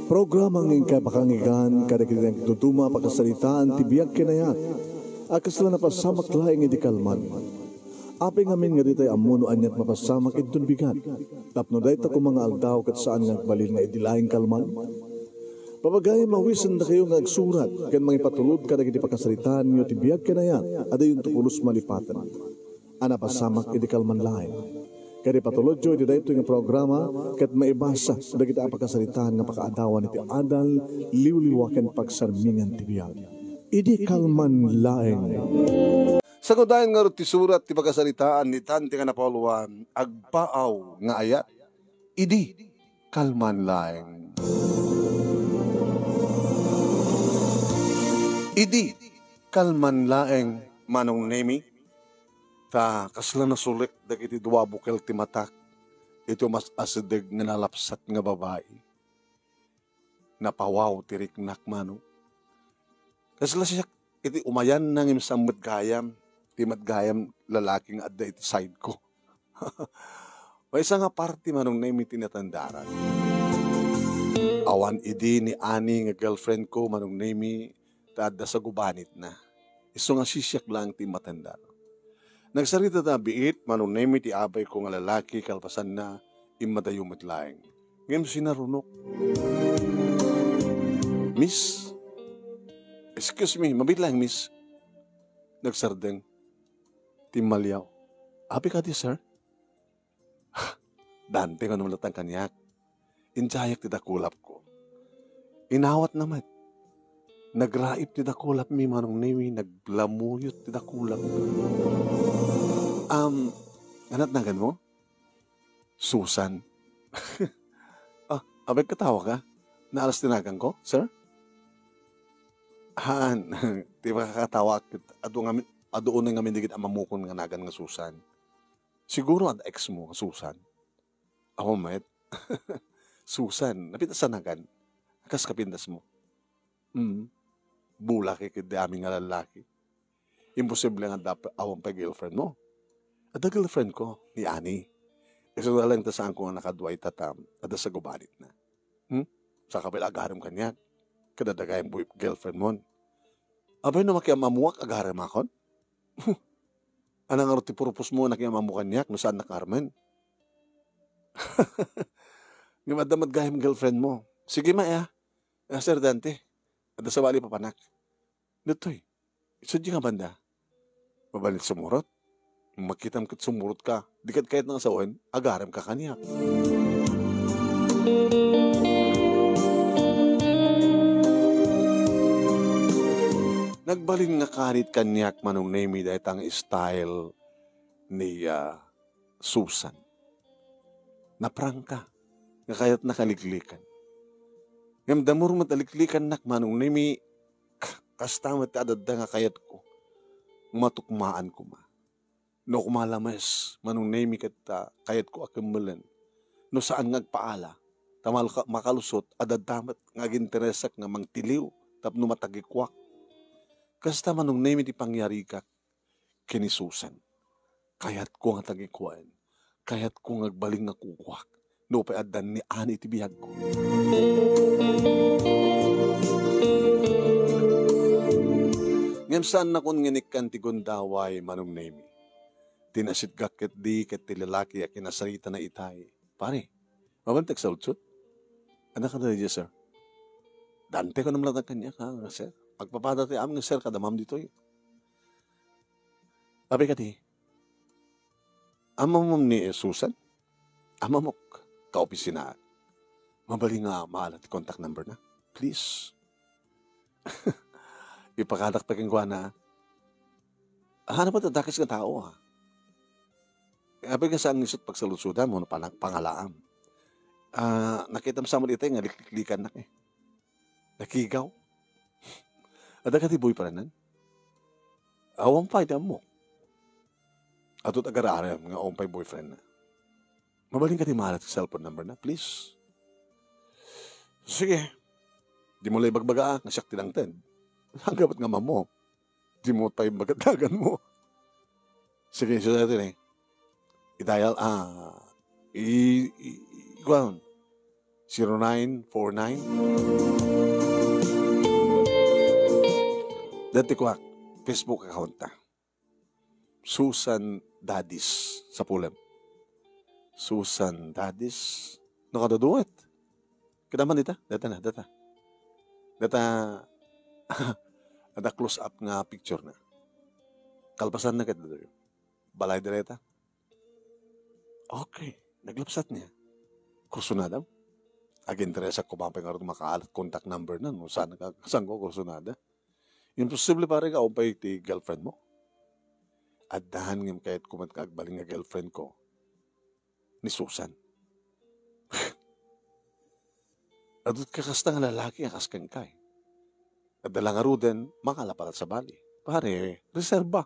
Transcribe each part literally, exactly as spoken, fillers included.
Programa nga inkay pakangigan kadagiti nagduduma a pakasaritaan ti biag ken ayat a kasla napasamak laeng idi kalman. Apay ngamin nga ditay ammo no aniat mapasamak inton bigat, tapno dayta koma nga aldaw ket saan nga agbalin nga idi laeng kalman? Papagayam, awisendakayo nga agsurat ken mangipatulod kadagiti pakasaritaanyo ti biag ken ayat a dayonto pulos malipaten a napasamak idi kalman laeng. Ket ipatulodyo iti daytoy nga programa ket maibasa dagiti a pakasaritaan nga pakaadawan iti adal, liwliwa ken pagsarmingan ti biag. Idi kalman laeng. Sangudayan ngarud ti surat ti pakasaritaan ni Tante nga napauluan, Agpaaw nga Ayat. Idi kalman laeng. Idi kalman laeng, Manong Nemi, ta kasla nasulik dagiti dua bukel ti matak iti umas-asideg nga nalapsat nga babai. Napawaw ti riknak, Manong. Kasla siak iti umayanna ngem saan met gayam ti met gayam lalaki nga adda iti side ko. Maysa nga parte, Manong Nemi, ti natandaran. Awan idi ni Ani nga girlfriend ko, Manong Nemi, ta adda sagubanitna. Isu nga sisiak laeng ti matandar. Nagsarita ta biit, Manong Nemi, ti abay ko nga lalaki, kalpasanna, immadayo met laeng. Ngem sinarunok. "Miss? Excuse me, mabiit laeng, miss." Nagsardeng. Timmaliaw. "Apay kadi, sir?" "Dante, ngano met latta kaniak? Indiayak ti dakulapko." Inawatna met. Nagraip ti dakulapmi, Manong Nemi, naglamuyot ti dakulapmi. "Um, ania't naganmo?" "Susan." "Ah, apay ket tawagka? Naalas ti naganko, sir?" "Haan, ti pakakatawag ket adu ngamin, adu unay ngamin dagiti amamokon nga nagan nga Susan. Siguro adda ex mo nga Susan." "Awan met." "Susan, napintas a nagan. Kas kapintasmo." "Mm. Bulak ket di amin nga lallaki. Imposible nga adda pa, awan pay girlfriend mo." "Adda girlfriend ko, ni Ani. Isu laeng ta saanko nga nakadua ita ta adda sagubanitna." "Hmm? Saka pay agarem kaniak. Ket adda gayam boy-, girlfriend mon." "Apay no makiam-ammoak, agaremakon?" "Ania ngarud ti purpose mo nga nakiam-ammo kaniak no saannak nga armen?" "Ngem adda met gayam girlfriend mo." "Sige, maya. Ah, Sir Dante, adda sabali papanak." "Ditoy, sadiay nga banda. Mabalin sumurot? Makitam ket sumurotka, di ket kayatna nga sawen, agaremka kaniak." Nagbalin nga karit kaniak, Manong Nemi, dayta nga style ni, ah, Susan. Naprangka nga kayatna kaliklikan. Ngem damur met a liklikannak, Manong Nemi, kasta met ti adda nga kayatko. Matukmaan koma. No koma lames, Manong Nemi, ket, ah, kayatko a kemmelen. No saan nga agpaala, ta malka-, makalusot, adda met nga aginteresak nga mangtiliw tapno matagikuak. Kasta, Manong Nemi, ti pangyarikak ken ni Susan. Kayatko nga tagikuaen. Kayatko nga agbalin nga kukuak. No pay addan ni Ani iti biagko. Ngem saannakon nga inikkan ti gundaway, Manong Nemi. Ti nasitgak ketdi ket ti lalaki a kinasaritana itay. Pare, mabalin ti agsaludsod? Adda kadi, sir? Dante, kunam latta kaniak, ha, nga sir. Agpapada ti amin nga sir kada ma'am ditoy. Apay kadi, amamom ni Susan? Amamok, kaopisinaak. Mabalin nga maala ti contact number na? Please. Ipakadak pay kenkuana. Haan met a dakes nga tao, ha. Apay nga saan nga isut pagsaludsodam wenno pana-, pangalaam. Ah, nakitam sa met itay nga likliklikannak, eh. Nakigaw. Adda kadi boyfriendnan? Awan pay, di ammok. Adu ti agar-arem nga awan pay boyfriendna. Mabalin kadi maala ti cellphone number na, please? Sige. Dimo la ibagbaga, ah, nga siak ti nangted. Anggabat nga ammo. Dimo pay ibagbaga ti naganmo. Sige, isu daytoy, eh. I-dial, ah, i-, i-, i-, kuan. Zero nine four nine. Dati kuak, Facebook account ta. Susan Dadis, sapulem. Susan Dadis. No, kadaduet. Kita man dita, data na, data. Data, ada close up nga picture na. Kalpasan na ket datoy. Balay direta. Okay, naglapsat niya. Kursunada. Aginteresak ko man pay ngarud makaalat contact number na, no saan ka, saan ko kursunada. Imposible pare nga umpay ti girlfriend mo. Addan ngem kayat ko met nga agbalin nga girlfriend ko ni Susan. Adut ka kasta nga lalaki nga kas kenka, eh. Adda la ngaruden, makalapalat sa bali. Pare, reserba.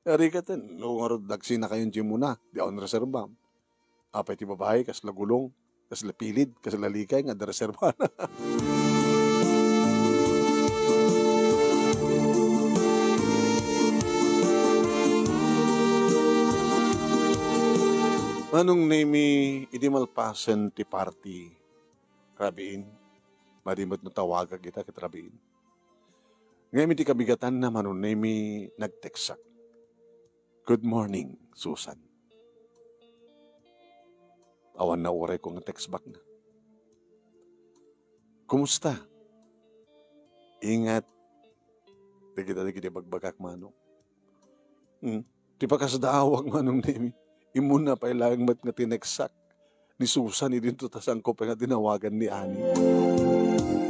Ari ka ten, no ngarud nagsinakayon di muna, di awan reserba. Apay ti babae, kasla gulong, kasla pilid, kasla likay, nga adda reserba na. Manong Nemi, idi malpasen ti party, rabiin, madi met no tawagak ita ket rabiin. Ngem iti kabigatanna, Manong Nemi, nagteksak. "Good morning, Susan." Awan naurayko nga text back na. "Kumusta? Ingat." Dagita dagiti bagbagak, Manong. Hmm. Ti pakasdaawak, Manong Nemi. Immuna pay laeng met nga tineksak ni Susan idinto ta saanko pay nga tinawagan ni Ani.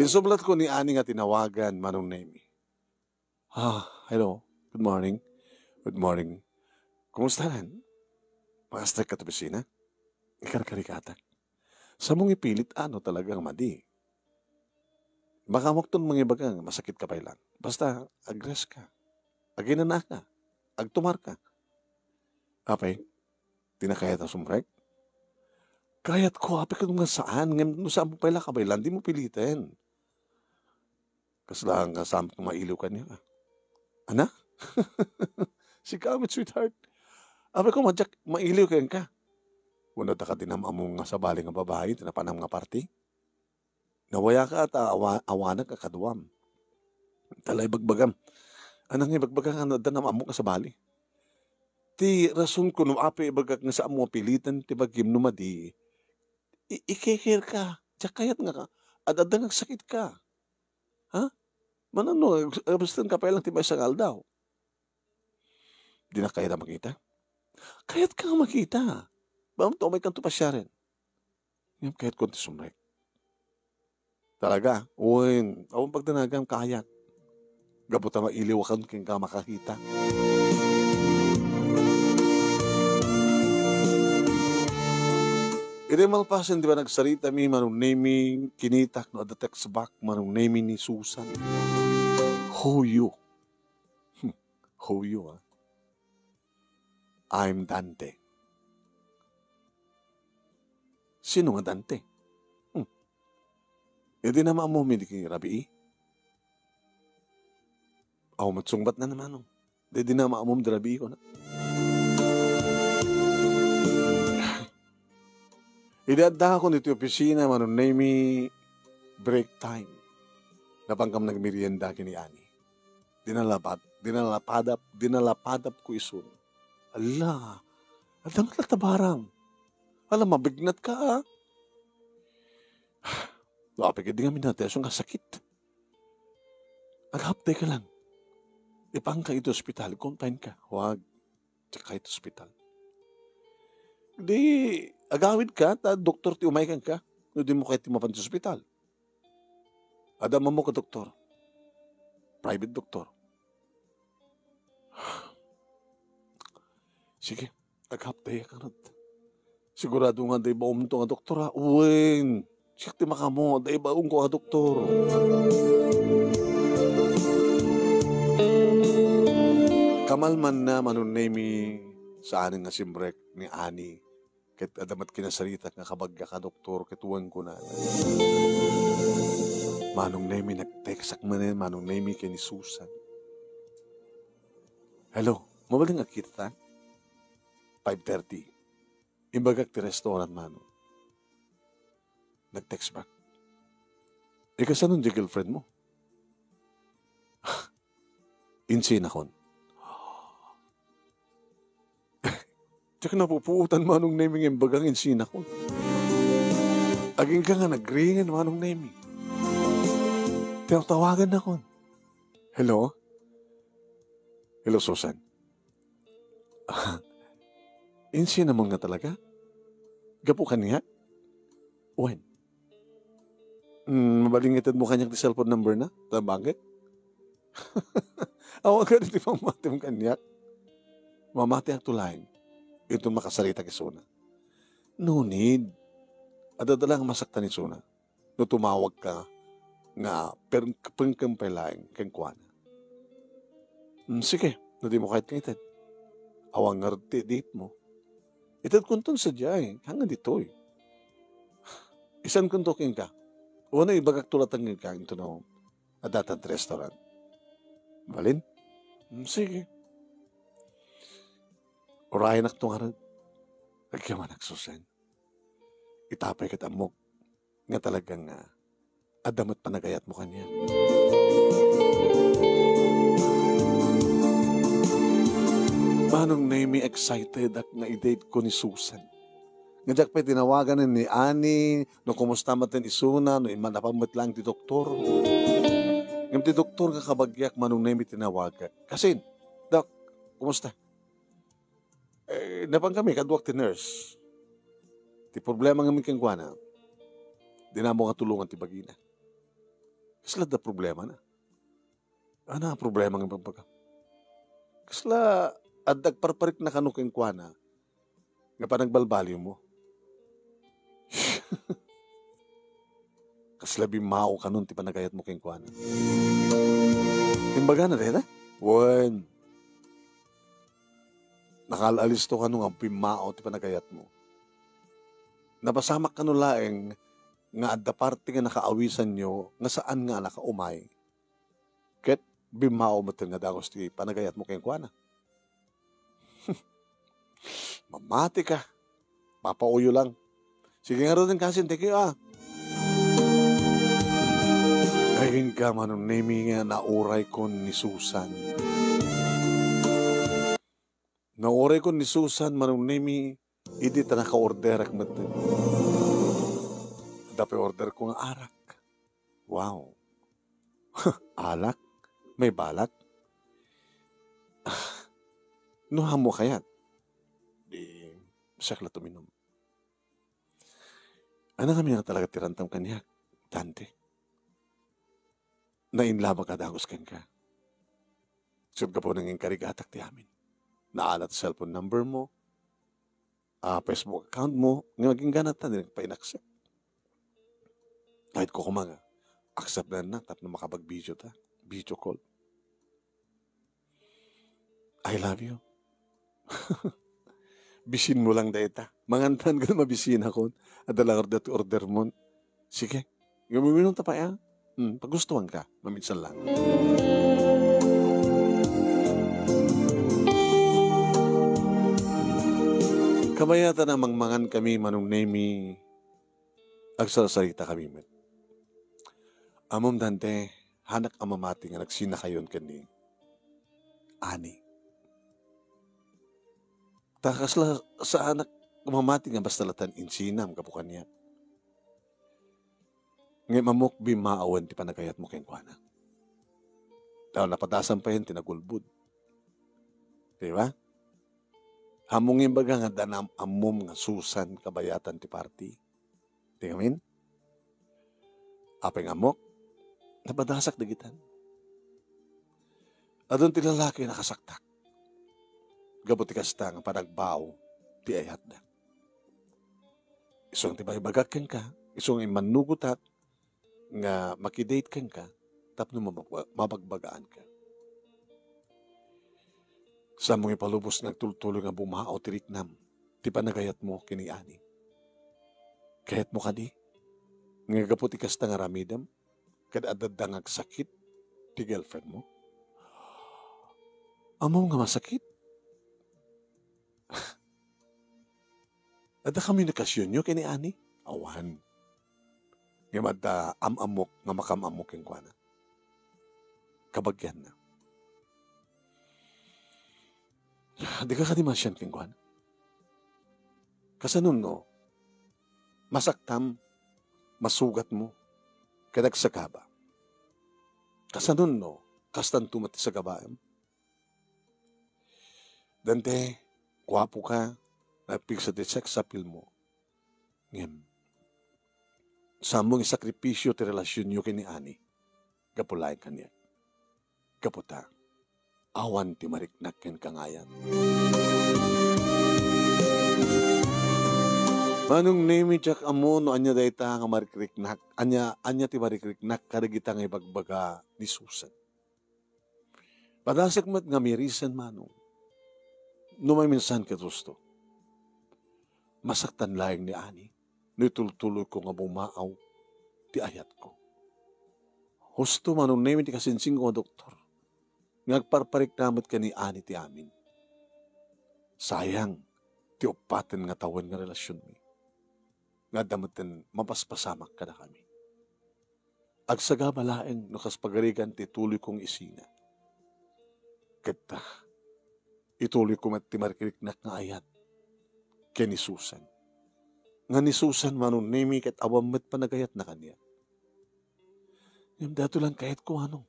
Insublatko ni Ani nga tinawagan, Manong Nemi. "Ah, hello. Good morning." "Good morning. Kumusta, Nan? Makastrek ka ta opisina? Ikarkarikatak. Samong ipilit, ano talaga nga madi. Baka makton mangibaga nga masakit ka pay lang. Basta, ag-rest ka. Aginana ka. Agtumar ka." "Apay, di na kayat a sumrek?" "Kayat ko, apay, kung nga saan, ngem no saan mo pay la kabaylan, di mo piliten." Kasla nga saan ko mailiw kaniak. "Ana?" "Sika met, sweetheart. Apay ko, madiak mailiw kenka." Wenno, adda ka dinam-ammom nga sabali nga babai, ti napanam nga party? Nawayaka ta awa-, awanak a kaduam. Tala ibagbagam. Anang ibagbagam nga adda nam-ammok nga sabali? Ti rason ko no apay ibagak nga saanmo a piliten ti bagim no madi, i-, ikikir ka. Diak kayat nga ka. Ad-adda nga agsakit ka. Ha? Manano, absent ka pa lang ti maysa nga aldaw. Di na kayat a makita? Kayat ka nga makita. Basta umay kanto pasiaren. Ngem kayat ko ti sumrek. Talaga? Wen, awan pagdanagam, kayat. Gapu ta mailiwakan kenka makakita. Iti malpasen, di ba, nagsarita mi, Manong Nemi, kinitak no adda text back, Manong Nemi, ni Susan. Who you? Hmm. Who you, ah? I'm Dante. Sino nga Dante? Hmm. Idi na maammom idi rabii? Aw, matsungbat na naman, oh. Di, di na maammom di rabii ko na. Idi adda ako ditoy opisina, Manong Nemi, break time. Napankam nagmerienda ken ni Ani. Dinalapat, dinalapadap, dinalapadap ko isun. Ala, adda met la tabaram. Ala, mabignat ka, ah. Apay, di nga minatay, isu nga sakit. Aghaftay ka lang. Ipaanka iti ospital, confine ka. Wag. Diak kayat ospital. Di, agawid ka, ta doktor ti umay kenka. No di mo kayat ti mapan ti ospital. Adda maammok a doktor. Private doktor. Sige, aghaftay ka ngarud. Sigurado nga adda ibaonto nga doktor, ha? Wen, siak ti makaammo, adda ibaonko a doktor. Kamalman na, Manong Nemi, saan nga simrek ni Ani. Ket adda met kinasaritak nga kabagga ka doktor, ket wen kuna. Manong Nemi, nagteksak manen, Manong Nemi, ken ni Susan. Hello, mabalin a kita ta? Five thirty. Imbagak ti restaurant, Manong. nag-text back. Ikasanon ti girlfriend mo? Insinakon. Diak napupuotan, Manong Nemi, nga imbaga nga insinakon. Agingga nga nagringen, Manong Nemi. Tawtawagannakon. Hello? Hello, Susan. Insinamon nga talaga? Gapu kaniak? Wen. Mm, mabalin nga itedmo kaniak ti cellphone number na? Tabangek? Awan kadi ti pammatim kaniak? Mamatiakto laeng. Inton makasaritak isuna. No need. Adda la nga masaktan isuna. No tumawagka nga per-, pengkem pay laeng kenkuana. Mm, sige, no dimo kayat nga ited. Awan ngarud ti date mo. Itedkonton sadiay, hanggan ditoy. Isankonto kenka. Wenno ibagakto latta kenka intono adda ti restaurant. Mabalin? Mm, sige. Urayenakto ngarud. Agyamanak, Susan. Ita pay ket ammok nga talagang, ah, adda met panagayatmo kaniak. Manong Nemi, excited ak nga i-date ko ni Susan. Nga diak pay tinawagan ni Ani, no kumusta met isuna, no imman napan met laeng ti doktor. Ngem ti doktor nga kabagiak, Manong Nemi, tinawagak. Kasin, Dok, kumusta? Eh, napan kami, kaduak ti nurse. Ti problema ngamin kenkuana, dina ammo nga tulongan ti bagina. Kasla adda problemana? Ania nga problema nga ibagbagam? Kasla adda agparparikna kano kenkuana nga panagbalbaliwmo? Kasla bimmao kanon ti panagayatmo kenkuana? Imbagana dayta? Wen. Nakaal-alisto kano nga bimmao ti panagayatmo? Napasamak kano laeng nga adda parte nga nakaawisanyo nga saan nga nakaumay? Ket bimmao metten nga dagus ti panagayatmo kenkuana? Mamati ka. Papauyo lang. Sige ngaruden, kasin, thank you, ah. Ay, inka, Manong Nemi, nga nauray kon ni Susan. Nauray kon ni Susan, Manong Nemi, idi ta naka-orderak met. Adda pay order ko nga arak. Wow. Alak? May balak? Ah, no ammo kayat, di siak la tuminom. Ania ngamin nga talaga ti rantam kaniak, Dante? Nainlabak a dagus kenka. Ket gapu nga inkarigatak ti amin. Naala ti cellphone number mo, ah, Facebook account mo, nga agingga ta, di ka pay in-accept. Kahit ko kumaga, accept na na, tapno makapag-video ta. Video call. I love you. Bisin mo lang dayta. Mangantan ka na mabisin akon. Adda lang order, order mon. Sige. Gumiminum ta pay, ah. Hmm, pagustuhan ka. Maminsan lang. Kabayatan a mangmangan kami, Manong Nemi. Agsarsarita kami met. Ammom, Dante, hanak a mamati nga nagsinakayon ken ni Ani. Ta kasla saanak mamati nga basta latan insinam gapu kaniak. Ngem ammok bimmaoen ti panagayatmo kenkuana. Ta napadasam payen ti nagulbod. Di ba? Ammom nga imbaga nga danam ammom nga Susan kabayatan ti party. Di ngamin? Apay nga ammok, napadasak dagitan. Adun ti lalaki a nakasaktak. Gapu ti kasta nga panagbao ti ayatda. Isu nga ti baybagak kenka, isu nga immannugotak nga makidate kenka tapno mabagba-, mabagbagaanka. Saanmo nga ipalubos nga agtultuloy nga bumao ti riknam ti panagayatmo ken ni Ani. Kayatmo kadi nga gapu ti kasta nga aramidem, ket adda nga agsakit ti girlfriend mo? Ammom nga masakit? Adda komunikasionyo ken ni Ani? Awan. Ngem adda am-ammok nga makam-ammo kenkuana. Kabagianna. Dika kadi masian kenkuana. Kasanon no, masaktam, masugatmo, ket agsagaba. Kasanon no, kastanto met ti sagabaem? Dante, guapo ka, nagpigsa ti sex appeal mo. Ngem, saanmo nga isakripisio ti relasionyo ken ni Ani gapu laeng kaniak. Gapu ta, awan ti mariknak kenka nga ayat. Manong Nemi, diak ammo no ania dayta nga marikriknak, ania, ania ti marikriknak kadagita nga ibagbaga ni Susan. Padasek met nga mirisen, Manong. No maminsan ket husto. Masaktan laeng ni Ani no itultuloyko nga bumaaw ti ayatko. Husto, Manong Nemi, ti kasinsingko nga doktor nga agparparikna met ken ni Ani ti amin. Sayang ti uppaten nga tawen nga relasionmi nga adda metten mapaspasamak kadakami. Agsagaba laeng no kas pagarigan ti ituloyko nga isina. Ket, ah, ituloyko met ti marikriknak nga ayat ken ni Susan. Nga ni Susan, Manong Nemi, ket awan met panagayatna kaniak. Ngem daytoy lang kayatko, Manong.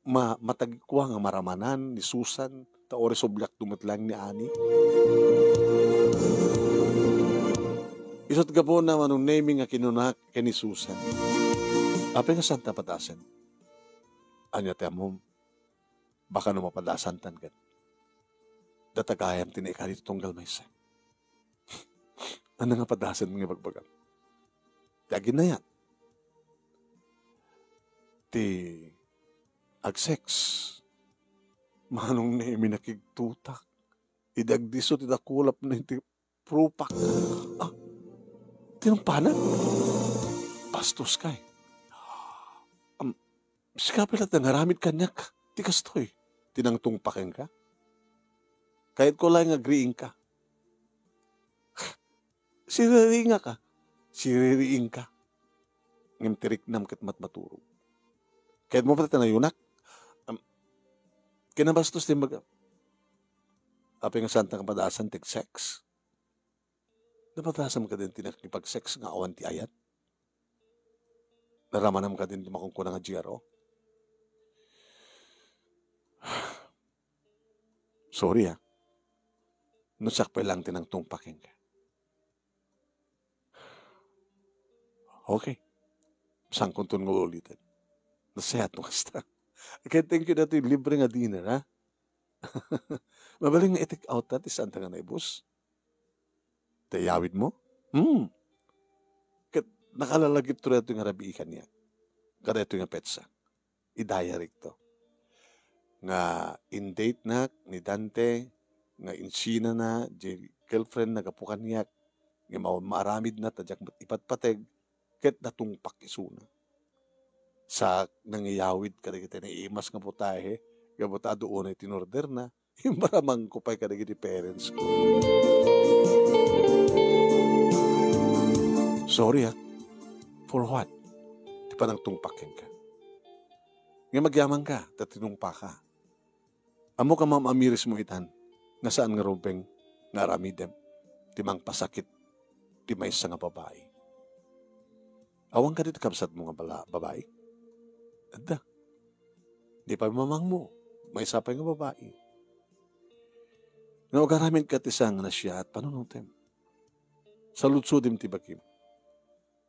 Ma-, matagikua nga maramanan ni Susan, ta uray subliakto met laeng ni Ani. Isu't gapuna, Manong Nemi, nga kinunak ken ni Susan, "Apay nga saanta padasen? Ania ti ammom? Baka no mapadasantan ket data gayam ti naikari ti tunggal maysa." Ania nga padasen nga ibagbagam? Ti aginayat. Ti agsex. Manong Nemi, nakigtutak. Idi agdisso ti dakulapna iti prupak. Ah, tinungpanak? Bastos ka, eh. Am, sika pay latta nga aramid kaniak ti kastoy. Ti nangtungpa kenka? Kayatko laeng nga agriingka. Siririingaka. Siririingka. Ngem ti riknam ket matmaturog. Kayatmo pay ta nayunak? Am, kinabastos ti imbaga. Apay nga saanta nga padasan ti sex? Napadasam kadin ti nakipag-sex nga awan ti ayat? Naramanam kadin ti makunkuna nga G R O? Sorry, ah. No siak pay laeng ti nangtungpa kenka. Okay. Saankonton nga uliten. Nasayaat no kasta. Ket thank you daytoy libre nga dinner, ha? Mabalin nga i-take out ta ti saanta nga naibus? Ti iyawidmo? Hmm. Ket nakalalagipto daytoy nga rabii kaniak. Kadaytoy nga petsa. Idayarikto nga in-datenak ni Dante nga insinana diay girlfriendna gapu kaniak, nga ma-, maaramidna ta diak met ipatpateg, ket natungpak isuna. Sa nangiyawid kadagiti naimas nga putahe, gapu ta adu unay ti inorderna, imbaramangko pay kadagiti parents ko. Sorry, ah. For what? Ti panangtungpak kenka. Ngem agyamanka, ta tinungpaka. Ammok a maam-amirismo itan, nga saan nga rumbeng nga aramidem ti mangpasakit ti maysa nga babai. Awan kadi ti kabsatmo nga bala-, babai? Adda. Di pay mamangmo, maysa pay nga babai. Nga agaramidka ti saan nga nasiaat panunotem. Saludsodem ti bagim.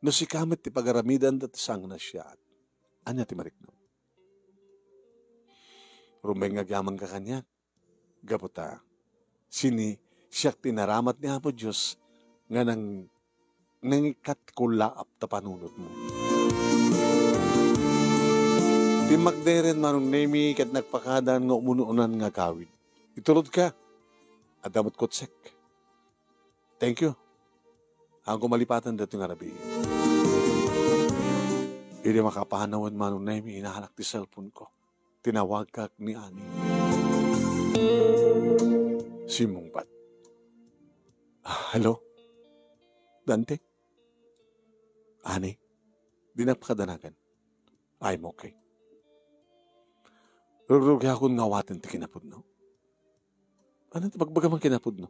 No sika met ti pagaramidanda ti saan nga nasiaat, ania ti mariknam? Rumbeng nga agyamanka kaniak, gapu ta, sini, siak ti inaramat ni Apo Dios nga nang-, nangikkat ti kullaap ta panunotmo. Timmakderen, Manong Nemi, ket nagpakadan nga umunonan nga agawid. Itulodka, adda met kutsek. Thank you. Haanko malipatan daytoy nga rabii. Idi makapanawen, Manong Nemi, inaalak ti cellphone ko. Tinawagak ni Ani. Simmungbat. Ah, hello? Dante? Ani? Dinak pakadanagan. I'm okay. Rugrugiakon nga awaten ti kinapudno. Ania ti bagbagam a kinapudno?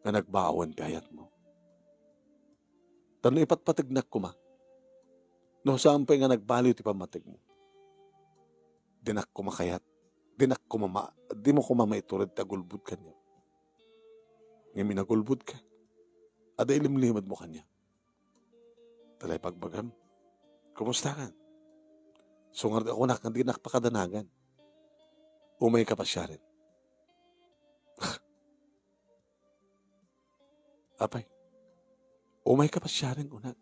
Nga nagbaawen ti ayatmo. Ta no ipatpategnak koma, no saan pay nga nagbaliw ti pammategmo, dinak koma kayat, dinak koma ma-, dimo koma maitured ti agulbod kaniak. Ngem inagulbodka, adda ilimlimedmo kaniak. Talay pagbagam. Kumusta ka? Sungar a kunak nga dinak pakadanagan. Umayka pasiaren. Apay, umayka pasiaren, kunak.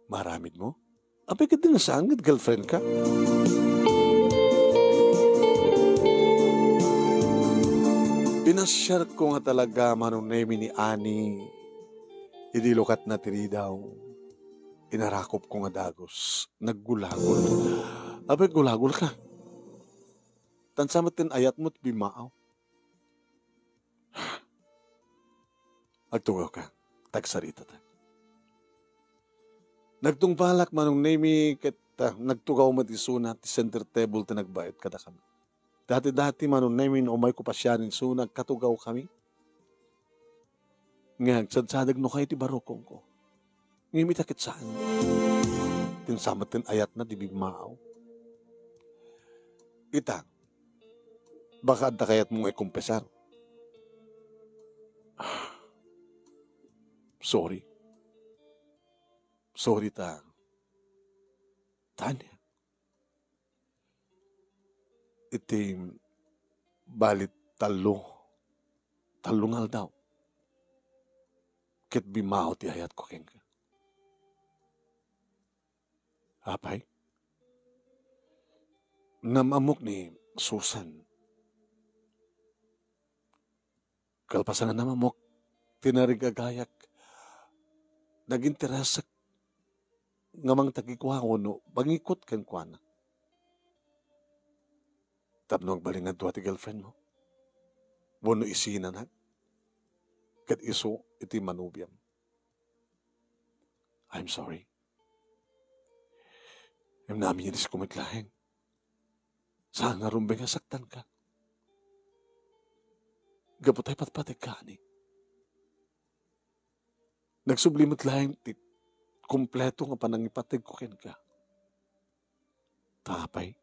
Maaramidmo? Apay, ket di nga saan nga girlfriend ka? Pinasiarko nga talaga Manong Nemy ni Ani idi lukatna ti ridaw. Inarakopko nga dagus. Naggulagol. Apay, gulagol ka. Tansa met ti ayatmo ti bimmaaw. Agtugaw ka. Tagsaritata. Nagtungpalak Manong Nemy ket, ah, nagtugaw met isuna ti center table ti nagbaet kadakami. Dati-dati Manong Nemy no umayko pasiaren isuna, agkatugaw kami. Nga agsadsadeg no kay ti barukongko. Ngem ita ket saan. Tansa met ti ayatna ti bimmaaw. Ita, baka adda kayatmo nga ikompesar. Sorry. Sorry ta. Tania. Iti bali tallo, tallo nga aldaw, ket bimmaaw ti ayatko kenka. Apay, naam-ammok ni Susan. Kalpasan nga naam-ammok ti narigagayak, naginteresek nga mangtagikuha wenno mangikut kenkuana. Tapno agbalin nga dua ti girlfriend mo. Wenno isinanak. Ket isu iti manubiam. I'm sorry. Ngem naaminen ti met laeng. Saan nga rumbeng a saktanka. Gapu ta ipatpategka, ani. Nagsubli met laeng ti kompleto nga panangipategko kenka. Ta apay,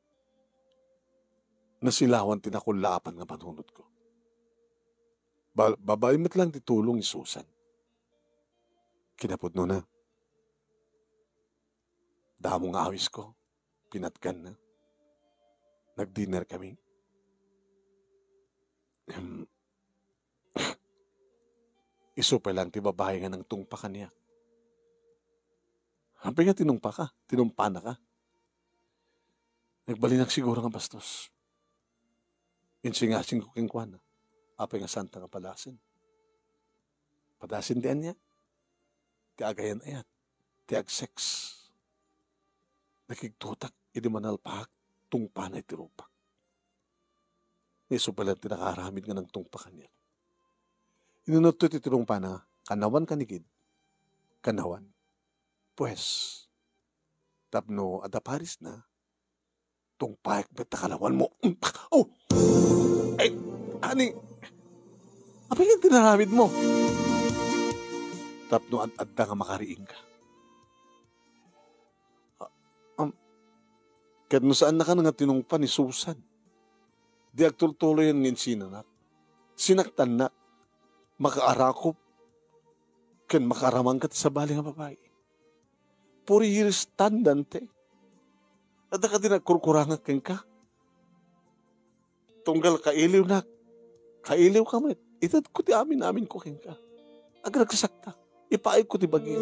nasilawan ti nakullaapan nga panunotko. Ba-, babain met laeng ti tulong ni Susan. Kinapudnona, damo nga awisko, pinatganna. Nag-dinner kami. Em, isu pay laeng ti babai nga nangtungpa kaniak. Apay nga tinungpaka, tinumpana ka. Nagbalinak siguro nga bastos. Insingasingko kenkuana. Apay nga santa nga padasen. Padasen ti ania? Ti agayan-ayat. Ti agsex. Nakigtotak idi manalpaak, tungpana iti rupak. Isu pay laeng ti nakaaramid nga nangtungpa kaniak. Inunotto ti tinungpana, kanawan kanigid, kanawan. Pues, tapno adda parisna, tungpaek met ta kanawanmo. Oh! Ay, ani, apay nga tinaramidmo? Tapno ad-adda nga makariingka. Ah, um, ket no saannaka nga tinungpa ni Susan, di agtultuloyen nga insinanak. Sinaktannak. Makaarakop ken makaaramangka ti sabali nga babai. Four years tan, Dante. Adda kadi nagkurkurangak kenka? Tunggal kailiwnak, kailiwka met. Itedko ti amin-aminko kenka. Agragsakta. Ipaayko ti bagi.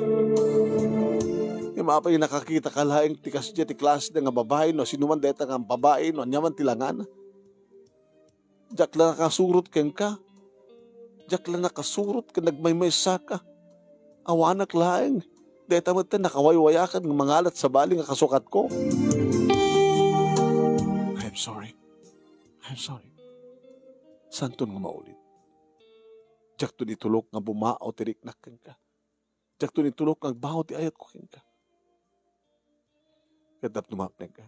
Ngem apay nakakitaka laeng ti kasdiay ti klasena nga babai, no sinuman dayta nga babai, no aniaman ti langana. Diak la nakasurot kenka. Diak la nakasurot ken nagmaymaysaka. Awanak laeng. Dayta met ti nakawaywayakan nga mangalat sabali nga kasukatko. I'm sorry. I'm sorry. Saanton nga maulit. Diakton itulok nga bumaaw ti riknak kenka. Diakto ni tulok nga agbaw ti ayatko kenka. Ket tapno mapnek ka.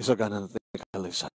Isagana ti kalisay.